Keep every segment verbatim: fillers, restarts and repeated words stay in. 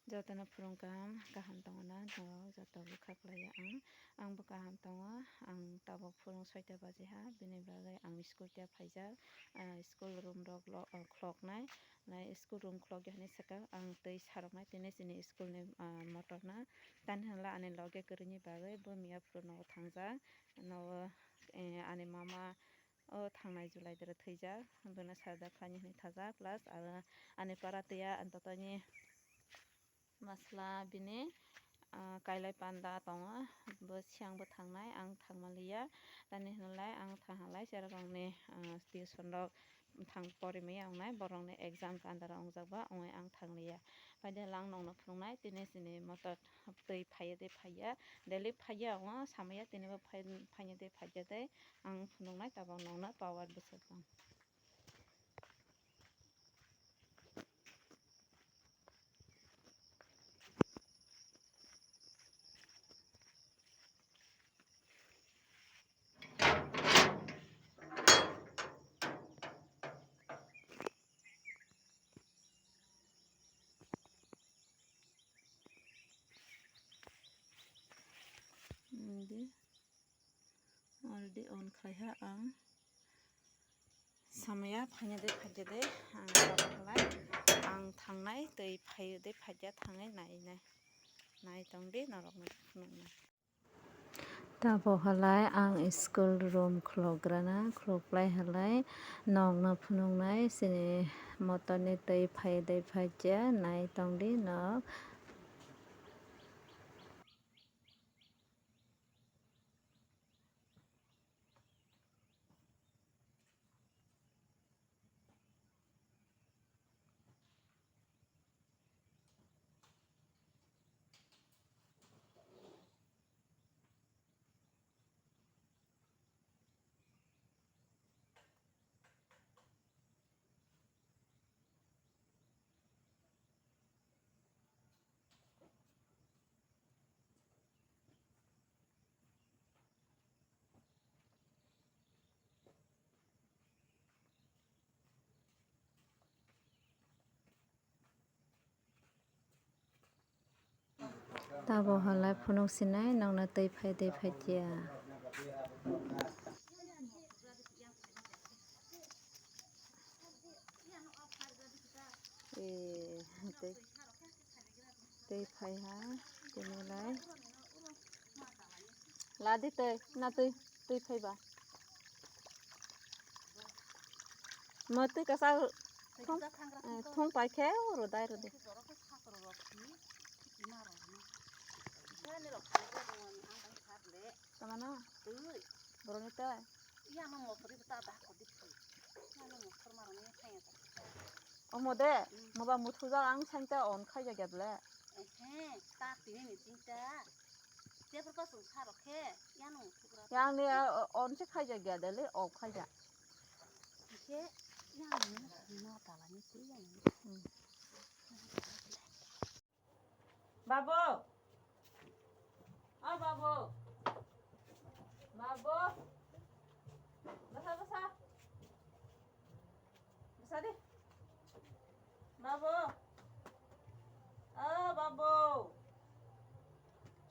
Jotono phurung kaham, kaham tongo na norok joto bwkha khlaiya ang. Ang bo kaham tongo, ang tabuk phurung soita baji ha, bini bagwi ang school tei phaijak, ah, school room rok lo-, ah, khloknai, nai school room khlokya hinwi swkang ang twi saroknai tini chini school ni, ah, motor na. Tani hwnla ani loge kwrwini bagwi bo miya phuru nogo thangjak, nogo, eh, ani mama o thangnai July doro thwijak, bono sajak khlaini hinwi thajak, plus aro ani para twiya ang totoni masla bini, ah, kailai panda tongo, bo siyang bo thangnai, ang thangma liya, tani hwnlai ang thang halai cherok rokni, ah, tuition rok thang porimaya wngnai, borokni exam kanda rok wngjak ba wngwi ang thang liya. Paide lang nokno phunuknai, tini chini motor twi phaiya de phaiya, daily phaiya wngo, samaya tini bo phai-, phaiya de phaiya de. Ang phunuknai tabok nokno power bwswk tong. Hindi. Already on khlaiha ang. Samaya phaina de phaikhe de ang tabuk khlai. Ang thangnai tei phaio de phaikhe thangnai nai nai. Nai tong di norok no phunuknai. Tabuk halai ang school room khulok rana khulok lai halai nokno phunuknai chini motor ni twi phaio de phaikhe nai tong di nok. Tabuk halai phunuk sinai nokno twi phai twi phai tiya. Eh, tei, tei phai ha, tini lai. Ladi tei, na tei, tei phai ba. Mo tei kasa thung, eh, thung pai khe, o rodai rodi. Tamano? Boroni tei? Omo de, moba muthujak ang santa on khaijak ya ble. Ehe, ta tini ni chinta. Jephru pa sung sa rok khe, yang ni muthuk ra. Yang ni, uh, on se khaijak ya de le, off khaijak. Khe, yang ni no tala ni twi yang ni. Hmm. Babu! O babu! Babu! Bwsa, bwsa! Bwsa di! Babu! O babu!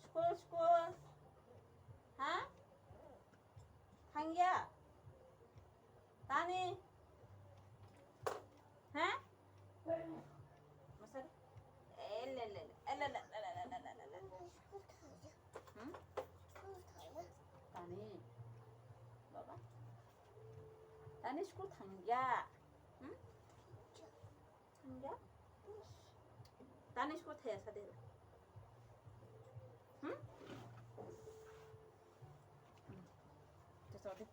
School, school! Ha? Thangya? Tani? Ha? Masari? Eh, le, le, le. Eh, le, le, le. Hmm? Tani? Baba? Tani school thangya? Hmm? Thangya? Tani school thaya sa de. Hmm? Hmm. Cha, cha de.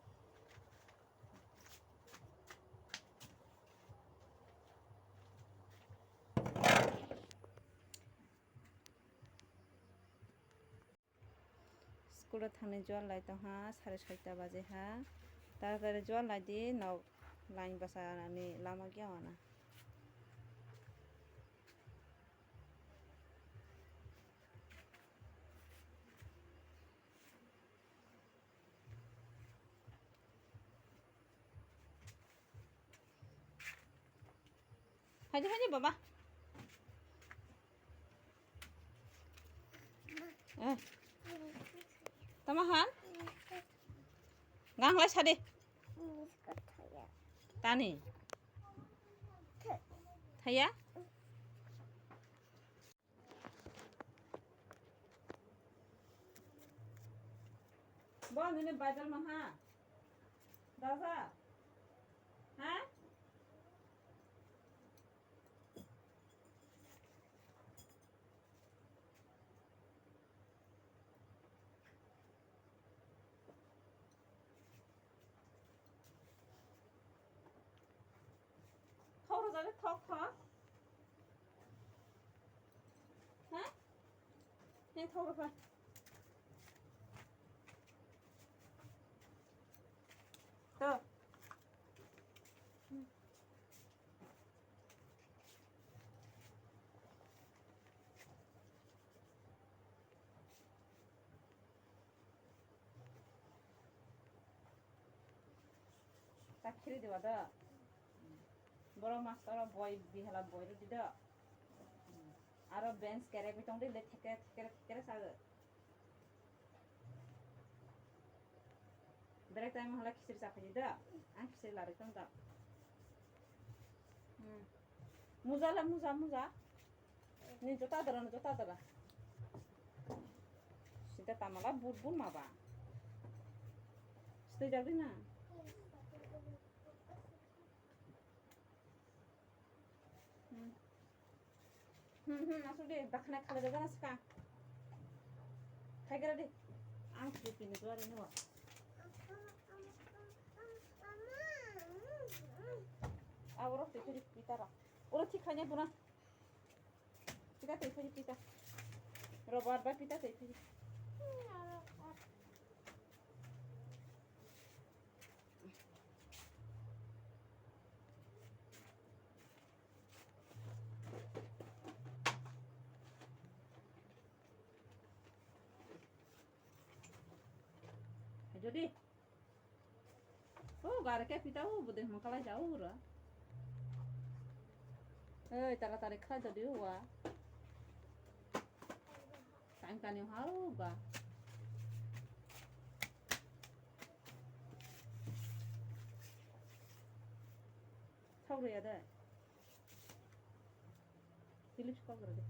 School o thangni jual lai tongha, sare soita baje ha. Taratari jual lai di, nok line bwsa ni lama gya wana. Haidi, haidi, baba. Eh. Tama han? Gang lai sadi. Tani. Thaya? Bo nini Bible maha. Daja. Ha? Thok rwjak le thok thok. Ha? He thok rwkha. To. Tak khiri diba do. Borok master o boi bihala boi rw di do. Aro bench kerek bi tong di le thekre thekre thekre sa. Berek time hala khichiri chaphai di da. Ang khichiri lari tong da. Hmm. Muja la muja muja. Ni jota dara, ni jota dara. Sida tamala but but ma ba. Sida jagdi na. Hmm. Hmm, hmm, asuk de, dakhna khala jaga na ska. Khai gara de. Ang sidi pini juari no. Aborok tei phiri pita ra. Oro thik khanya duna. Pita tei phiri pita. Robar ba pita tei phiri. Jodi. Oh, gare ke pita, oh, bude makalai ja, oh, ra. Ei, tara tari khala jodi, oh, wa. Time tani ha, oh, ba. Thok rwya de. Philips kok rwdi.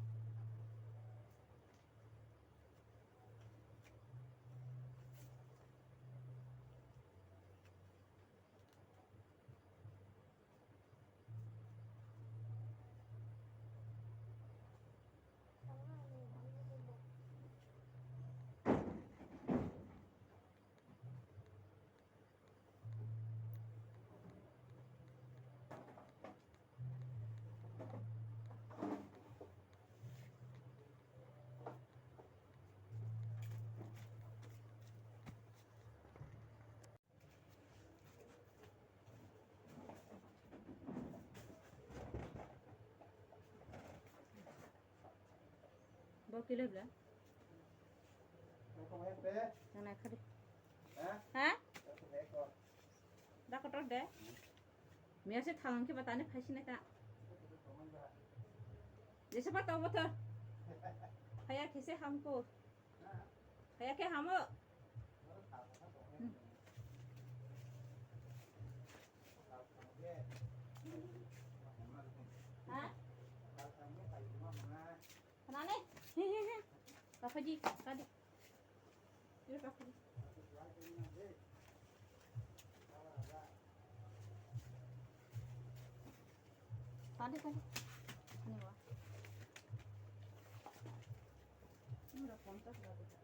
Bo kilo bla? Nang nai khadi. Ha? Da kotor de. Miya se thalang ke batani phaisi nai ta. Jese pa tong bothor. Haya khe se hamko. Haya khe hamo. Ha? Nani? He, he, he. Kapaji, kadi. Yuk, kapaji. Kadi, kadi. Ini, wah. Ini udah kontak, udah.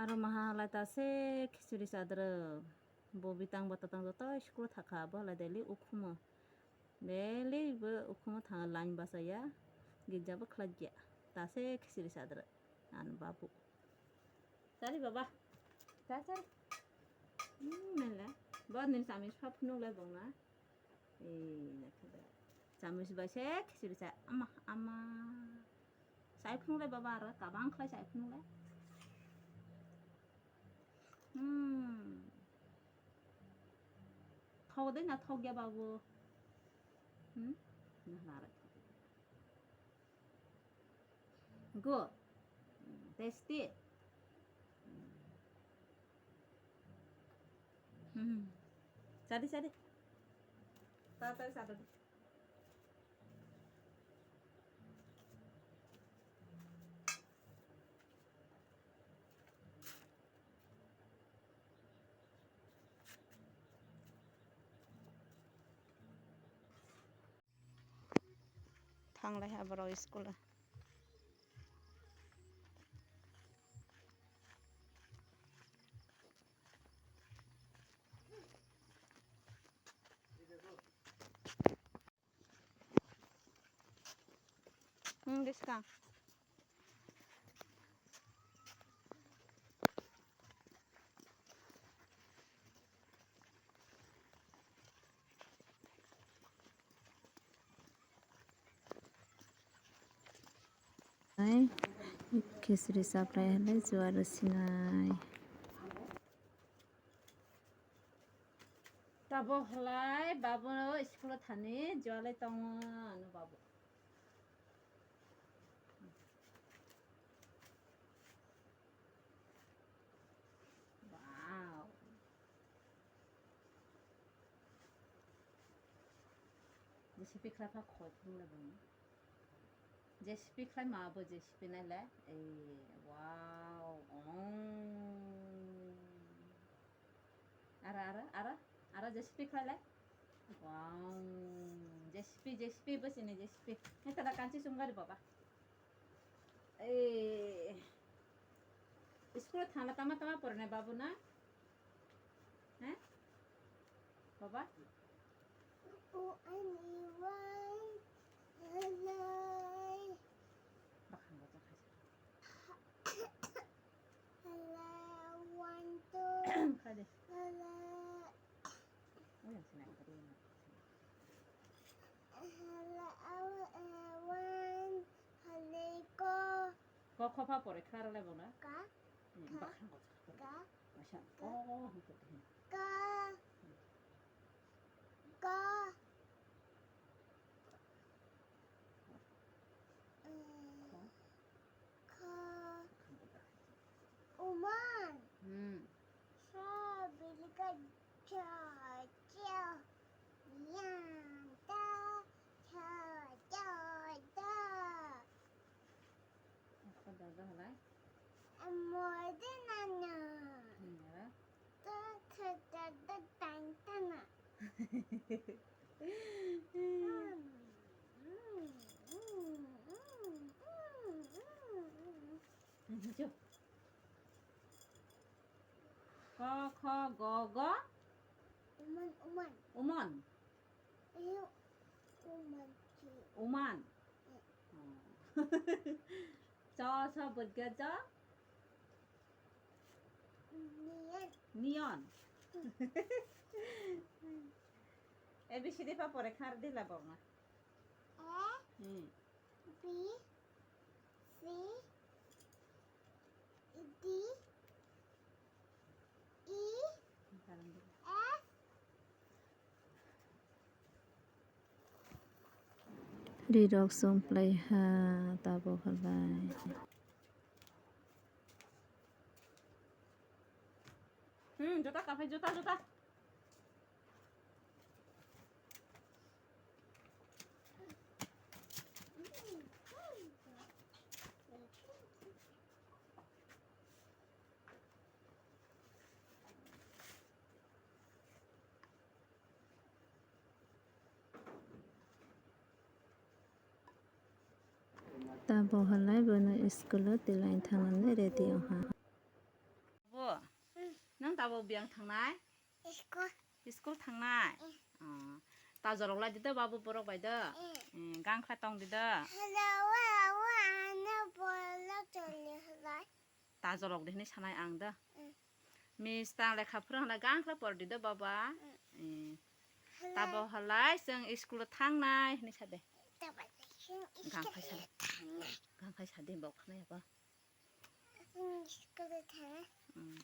Aro maha halai ta se khichiri chadra. Bo bitang bata tang joto school thakha, bo halai daily ukhumo. Daily bo ukhumo thanga line bachaya, girja bo khlaiya. Ta se khichiri chadra. Ano babu. Chari baba. Cha, chari. Hmm, nala. Bo nini chamich pha phunuk lai bongna. Ei, naikha da. Chamich bai se khichiri cha. Ama, ama. Chai phunuk lai baba aro. Kabang khlai chai phunuk lai. Hmm. Thok de na thok ya babu. Hmm? Na, na, na. Good. Tasty. Hmm. Chadi, chadi. Taratari chadi. Thanglai ha borok school o. Hmm, bwskang. Khichiri chaplai halai juaro sinai. Tabo halai babu school o thani jualai tongo ano babu. Wow. J C P khlai pha khoi phunukle bangma. J C P khlai ma bo J C P naile. Ei, wow. Oh. Ara, ara, ara, ara J C P khlai le. Wow. J C P, J C P bo sini J C P. He tala kanchi sumgari baba. Ei. School thangla tama tama porne babu na? He? Baba? O ani one, hello. Bakhan bacha khaisa. Hello, one, two. Kha de. Hello. Oya sina kari na. Hello, one, hello, ko. Ko kho pha pore khara le bona. Ka. Hmm, ka. Bakhan ko. Ka. Masa. Ka. Oh, hangko. Ka. Ka. Eh, ka. Uman. Hmm. Sa bilika cha cha. Yan ta cha cha cha. Apa dadah lai? Amor de nana. Hmm, ya. Ta ta ta ta tang tana. Hmm, jo. Ko kho go go. Uman uman. Umon. Ayo uman chi. Uman. Eh. Oh. Cho so budga cho. Niyan. Niyon. A B C D pa pore khar dila bokna. A. Hmm. B, C, D, E, F. Rirok songplai ha tabo halai. Hmm, juta kaphai, juta, juta. Tabo halai bono school o twilai thangnani ready wngkha. Bo, nwng tabo biyang thangnai? School. School thangnai? Eh. Oh. Ta jorok lai di do babu borok bai do. Eh. Eh, gang kha tong di do. Hello, wa, wa, ano Polok jolni halai. Ta jolok de hinwi sanai ang da. Mm. Miss tang lekha phwrwng hwnna gang khe pordi do baba. Mm. Eh. Halai. Tabo halai chwng school o thangnai hinwi sa de. Tabo chwng school o thangnai. Gang khai sa de. Gang khai sa de bok khnai abo. Chwng school o thangnai. Mm.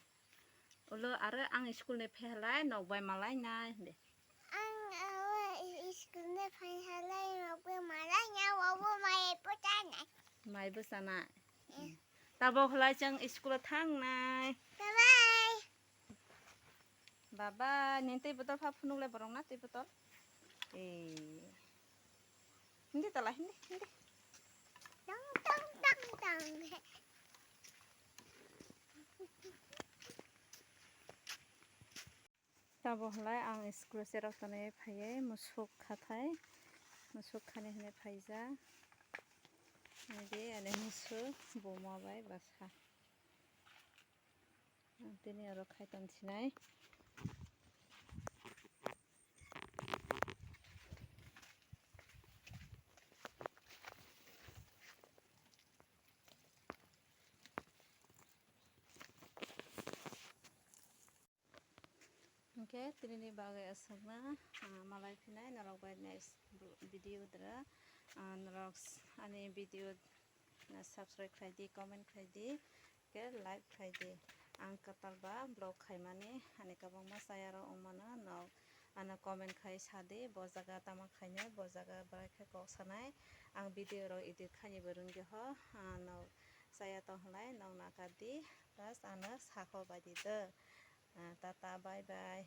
Ulo aro ang school ni phehalai nok bai malai nai de. Ang awa school ni phehalai nok bai malai nai, obo mai pocha nai. Mai bwsa nai. Eh. Tabo halai chwng school o thangnai. Bye bye. Baba, nini twi botol pha phunuk le borok na twi botol. Eh. Hindi tala, hindi, hindi. Tang, tang, tang, tang. Tabo halai ang school cherok tonwi phaiwi musuk khathai, musuk khani hinwi phaijak. Hindi ani musuk buma bai bwsa. Ang tini oro khai tong sinai. Hwnkhe tinini bagwi aswkno, ah, malai phinai norok bai next video dra, ah, norok ani video no subscribe khlai di, comment khlai di, khe like khlai di. Ang kwtal ba vlog khaimani ani kwbangma chaya rok wngmano nok ano comment khai sa di, bo jaga tamo khainai, bo jaga bwrai khe kok sanai. Ang video rok edit khaini bo rwngya ho, ah, nok chaya tong halai nok nakar di, bas ano sakho bai di do. Ah, tata, bye bye.